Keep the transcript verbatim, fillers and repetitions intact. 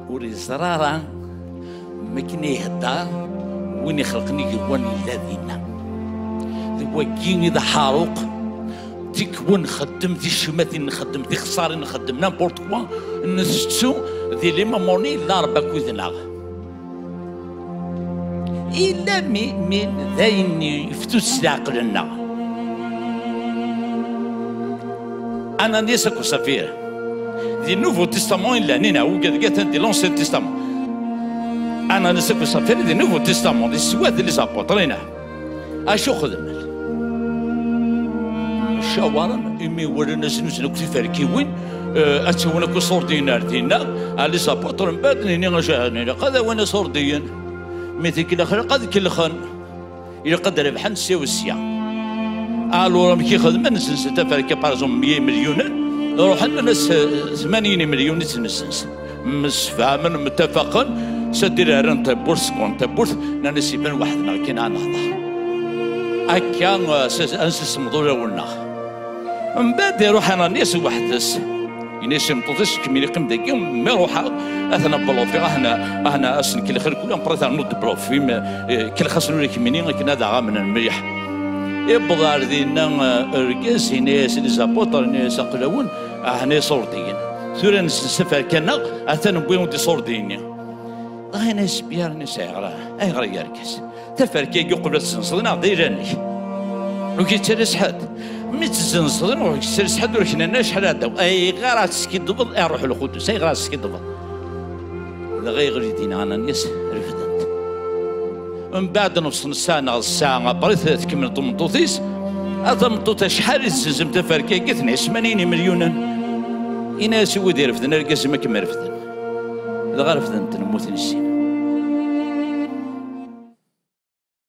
Ur yeẓri ara mi akken ihedder win ixelqen igenwan yella dinna. D wagi i d aḥaruq. Tikwal nxeddem ticmatin, nxeddem tixeṣṣarin, nxeddem n'importe quoi, nsettu di limamuni yella Ṛebbi akked-neɣ. Illa mi, mi d ayen iftus s leɛqel-nneɣ. Ananias akked Safir. Di Nouveau Testament i llan, ina, ugad gatan di l'Ancien Testament. Ananias akked Safir di Nouveau Testament, di swat les apôtres, ina. Acu xedmen? Cawaren imi walan azen-, azen akk tiferkiwin, eh, ad tawin akk iṣurdiyen ar dinna, a les apôtres, mbeɛd nini acu, nini, qad awin iṣurdiyen. Mi tikkelt axir qad kellxen. Ilaq ad rebḥen sya u sya. Alors, amek i xedmen? Nsensen taferka, par exemple, meyya imelyunen, ruḥen nnan-as, eh, tmanyin imelyun i tt-nessens. Msefhamen, mtafaqen, s ad d-rran tawwurt seg wan tawwurt, nnan-as iban weḥd-neɣ kan ad nehder. Akka, eh, s-, ad nsisemḍ ulawen-nneɣ. Mbeɛd iruḥ Ananias weḥd-s. Ini-as i tmeṭṭut-is, kemmini qqim dagi, mi ruḥeɣ, atan blufiɣ, ahna, ahna asen-kelxir kul, après ternu-d blufim, eh, kelx-asen ula kemmini akken ad aɣ-amnen mliḥ. Iwweḍ ar dinna, eh, urgaz, ini-as les apôtres, ini-as aql-awen, ahna iṣurdiyen. Tura nessens taferka-nneɣ, atan wwin-d iṣurdiyen-nni. Dɣa ini-as Pierre, ini-as ayɣer, ayɣer ay argaz? Taferka-agi uqbel ad tzenzeḍ neɣ d ayla-nnek? Ur k-yettalas ḥedd. Mi tt-tzenzeḍ neɣ ur k-yettalas ḥedd, ur k-nenna acḥal ad d-taweḍ. Ayɣer ad teskidbeḍ a Ṛuḥ Lqudus? Ayɣer ad teskidbeḍ? Dɣa yeɣli dinna Ananias, refden-t. Mbeɛd nefṣ n ssaɛa neɣ d ssaɛa après tkemmel tmeṭṭut-is. A tameṭṭut, acḥal i tzezzem taferka-agi? Tenna-as tmanyin imelyunen. Ini-as i wid irefden argaz-im ad kem-refden. Dɣa refden-ten, mmuten i sin.